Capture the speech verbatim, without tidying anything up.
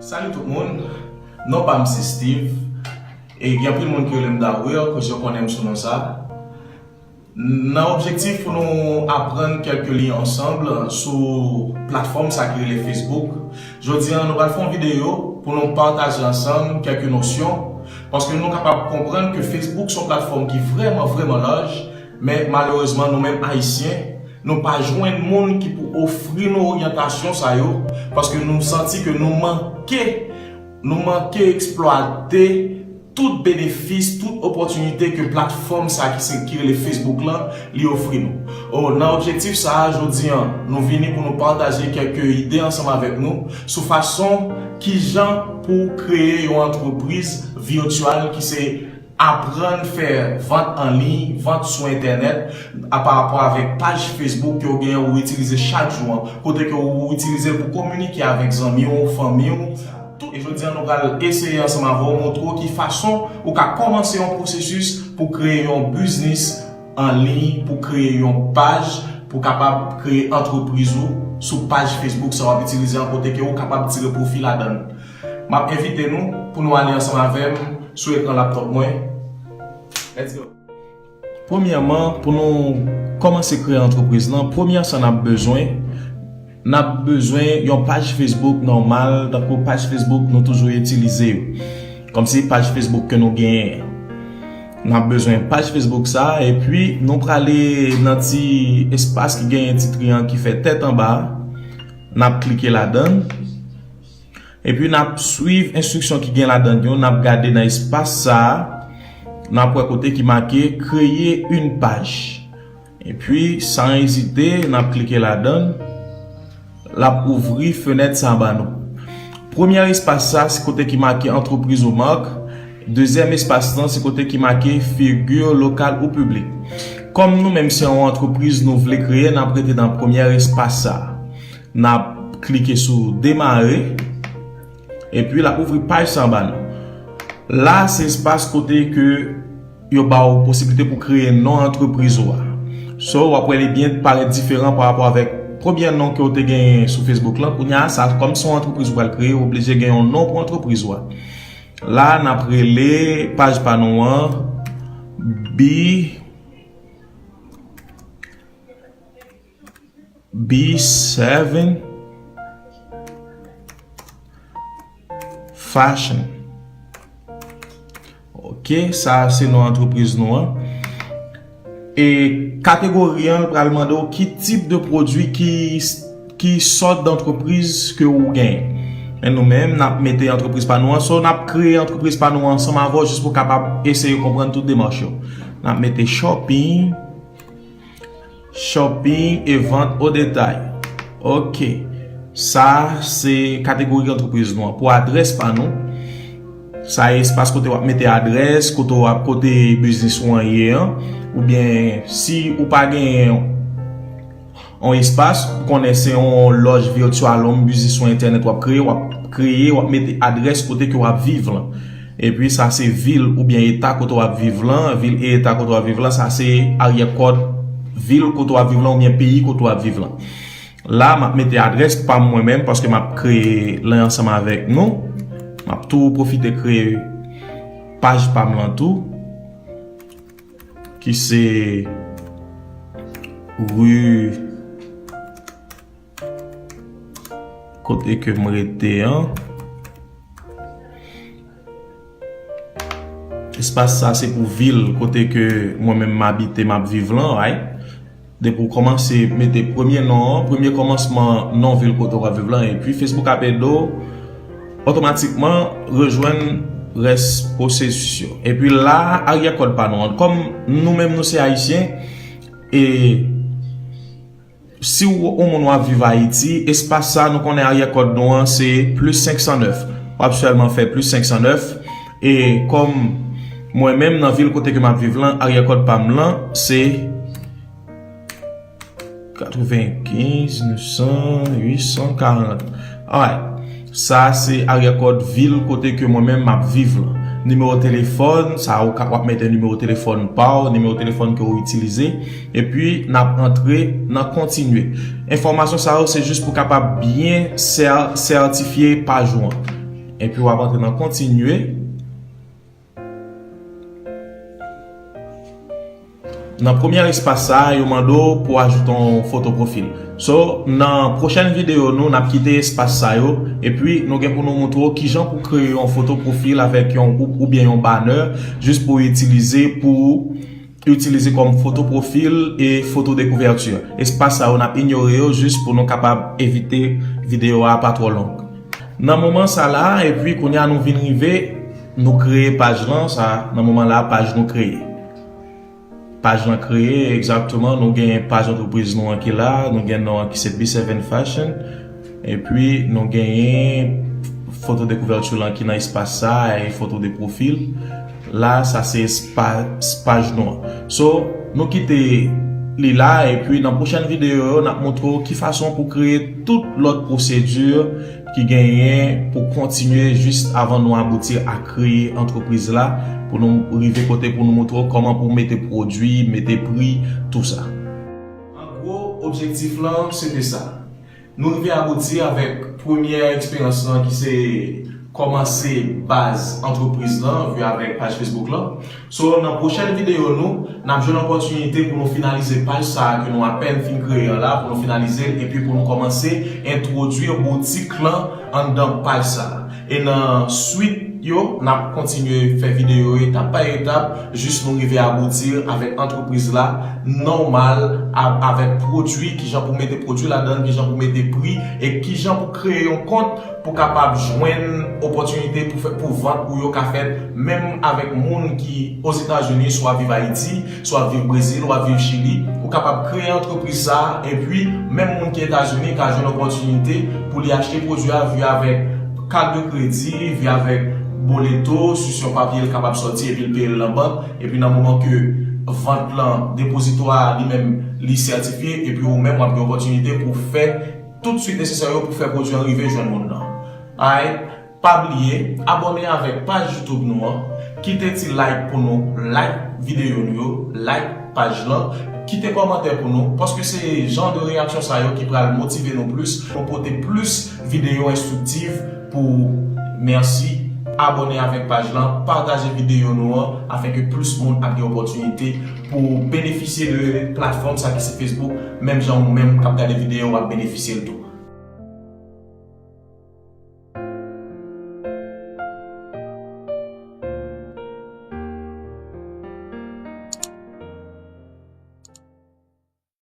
Salut tout moun, non pa m se Steve, e gen anpil moun ki rele m Dawir, koz yo konnen m sou non sa. Nan objektif pou nou aprann kèk liy ansanm sou platfòm sa ki rele Facebook, jodi a nou pral fè yon videyo pou nou pataje ansanm kèk nosyon, paske nou kapab konprann ke Facebook se yon platfòm ki vrèman, vrèman laj, men malerezman nou menm Ayisyen, nou pa jwenn moun ki pou ofri nou oryantasyon sa yo, paske nou santi ke nou manke, nou manke eksplwate tout benefis, tout opòtinite ke platfòm sa ki se, ki rele Facebook lan, li ofri nou. O, nan objektif sa a, jodi a, nou vini pou nou pataje kèk ide ansanm avèk nou sou fason kijan pou kreye yon antrepriz vityèl ki se aprann fè vant an liy, vant sou entènèt, a pa rapò avèk paj Facebook ke w genyen ou itilize chak jou an, kote ke ou itilize l pou kominike avèk zanmi w, fanmi w, tout. E jodi a nou pral eseye ansanm avè w montre w ki fason ou ka kòmanse yon pwosesis pou kreye yon biznis an liy, pou kreye yon paj, pou kapab kreye antrepriz ou sou paj Facebook sa w ap itilize an, kote ke ou kapab tire pwofi ladan l. M ap envite nou pou nou ale ansanm avè m sou ekran laptop mwen. Let's go! Premyèman, pou nou kòmanse kreye antrepriz lan, premye sa n ap bezwen, n ap bezwen yon paj Facebook nòmal, tankou paj Facebook nou toujou itilize yo. Kòmsi paj Facebook ke nou genyen an. N ap bezwen paj Facebook sa, epi nou prale nan ti espas ki genyen ti triyang ki fè tèt anba a. N ap klike ladan l. Epi n ap swiv enstriksyon ki gen ladan l yo, n ap gade nan espas sa a, n ap wè kote ki make Créer une page. Epi, san ezite, n ap klike ladan l. L ap ouvri fenèt sa a ba nou. Premye espas sa a, se kote ki make Entreprise ou marque. Dezyèm espas lan, se kote ki make Figure locale ou publique. Kòm nou menm se yon antrepriz nou vle kreye, n ap rete nan premye espas sa a. N ap klike sou demare, epi l ap ouvri paj sa a ba nou. La, se espas kote ke yo ba w posiblite pou kreye non antrepriz ou a. So, w ap wè li byen parèt diferan pa rapò avèk premye non ke w te genyen sou Facebook lan. Kounye a, sa, kòm se yon antrepriz ou pral kreye, w oblije gen yon non pou antrepriz ou a. La, n ap rele paj pa nou an B B seven Fashion. Ok, sa a se non antrepriz nou an. E kategori an, l pral mande w ki tip de pwodui, ki, ki sòt dantrepriz ke ou genyen. Men nou menm, n ap mete antrepriz pa nou an. So, n ap kreye antrepriz pa nou an ansanm avè w jis pou w kapab eseye konprann tout demach yo. N ap mete shopping. Shopping et vente au détail. Ok. Sa a se kategori antrepriz nou an. Pou adrès pa nou, sa a espas kote w ap mete adrès, kote w ap, kote biznis ou an ye an. Oubyen si ou pa gen yon espas, ou konnen se yon lòj vityèl, yon biznis sou entènèt w ap kreye, w ap kreye, w ap mete adrès kote ke w ap viv lan. Epi sa se vil oubyen eta kote w ap viv lan. Vil e eta kote w ap viv lan, sa se aryè kòd vil kote w ap viv lan oubyen peyi kote w ap viv lan. La, m ap mete adrès pa m mwen menm paske m ap kreye l ansanm avèk nou. M ap tou pwofite kreye paj pa m lan tou, ki se ri kote ke m rete an. Espas sa se pou vil kote ke mwen menm m abite, m ap viv lan, right? Depi w kòmanse mete premye non an, premye kòmansman non vil kote w ap viv lan, epi Facebook ap ede w otomatikman rejwenn rès pwosesis yo. Epi la, aryè kòd pa nou an. Kòm nou menm nou se Ayisyen, e si w, yon moun w ap viv Ayiti, espas sa, nou konnen aryè kòd nou an se plis senk san nèf. W ap sèlman fè plis senk san nèf. E kòm mwen menm nan vil kote ke m ap viv lan, aryè kòd pa m lan se katrevenkenz, nèf san, uit san karant. Alright. Sa se aryè kòd vil kote ke mwen menm m ap viv lan. Nimewo telefòn, sa ou ka, w ap mete nimewo telefòn pa w, nimewo telefòn ke w itilize, epi n ap antre nan kontinye. Enfòmasyon sa yo se jis pou kapab byen sè-, sètifye paj ou an. Epi w ap antre nan kontinye. Nan premye espas sa a, yo mande w pou w ajoute yon foto pwofil. So, nan pwochèn videyo nou, n ap kite espas sa yo, epi nou gen pou nou montre w kijan pou kreye yon foto pwofil avèk yon ou, oubyen yon banner, jis pou w itilize pou itilize kòm foto pwofil e foto de kouvèti. Espas sa yo n ap inyore yo jis pou nou kapab evite videyo a pa twò long. Nan moman sa la, epi kounye a nou vin rive, nou kreye paj lan, sa, nan moman la, paj nou kreye. Paj lan kreye, egzakteman, nou gen paj antrepriz nou an ki la, nou gen non an ki se B seven Fashion, epi nou genyen foto de kouvèti lan ki nan espas sa, e foto de pwofil. La, sa se espa-, paj nou an. So, nou kite li la, epi nan pwochèn videyo yo, n ap montre w ki fason pou kreye tout lòt pwosedi ki genyen pou kontinye jis avan nou abouti a kreye antrepriz la, pou nou rive kote pou nou montre w kòman pou mete pwodui, mete pri, tou sa. An gwo, objektif lan, se te sa. Nou rive abouti avèk premyè eksperyans lan ki se kòmanse baz antrepriz lan, vin avèk paj Facebook lan. So, nan pwochèn videyo nou, n ap jwenn opòtinite pou nou finalize paj sa a ke nou apèn fin kreye an la, pou nou finalize l, epi pou nou kòmanse entwodui boutik lan anndan paj sa a. E nan swit yo, n ap kontinye fè videyo etap pa etap, jis nou rive abouti avèk antrepriz la, nòmal, a-, avèk pwodui, kijan pou mete pwodui ladan, kijan pou mete pri, e kijan pou kreye yon kont pou kapab jwenn opòtinite pou fè, pou vant ou yo ka fèt, menm avèk moun ki Ozetazini, swa viv Ayiti, swa viv Brezil, w ap viv Chili, ou kapab kreye antrepriz sa a, epi menm moun ki Etazini ka jwenn opòtinite pou li achte pwodui a via avèk kat de kredi, via avèk boleto, sou yon papye l kapab sòti epi l peye l nan bank, epi nan moman ke vant lan, depozito a li menm, li sètifye, epi ou menm w ap gen opòtinite pou fè tout swit nesesè yo pou fè pwodui an rive jwenn moun nan. Alright? Pa bliye, abòne avèk paj YouTube nou an, kite ti like pou nou, like videyo nou yo, like paj lan, kite kòmantè pou nou, paske se jan de reyaksyon sa yo ki pral motive nou plis, pou pote plis videyo enstriktif pou ou. Mèsi, abòne avèk paj lan, pataje videyo nou an, afenke plis moun ap gen opòtinite pou benefisye de platfòm sa ki se Facebook, menm jan ou menm k ap gade videyo w ap benefisye l tou.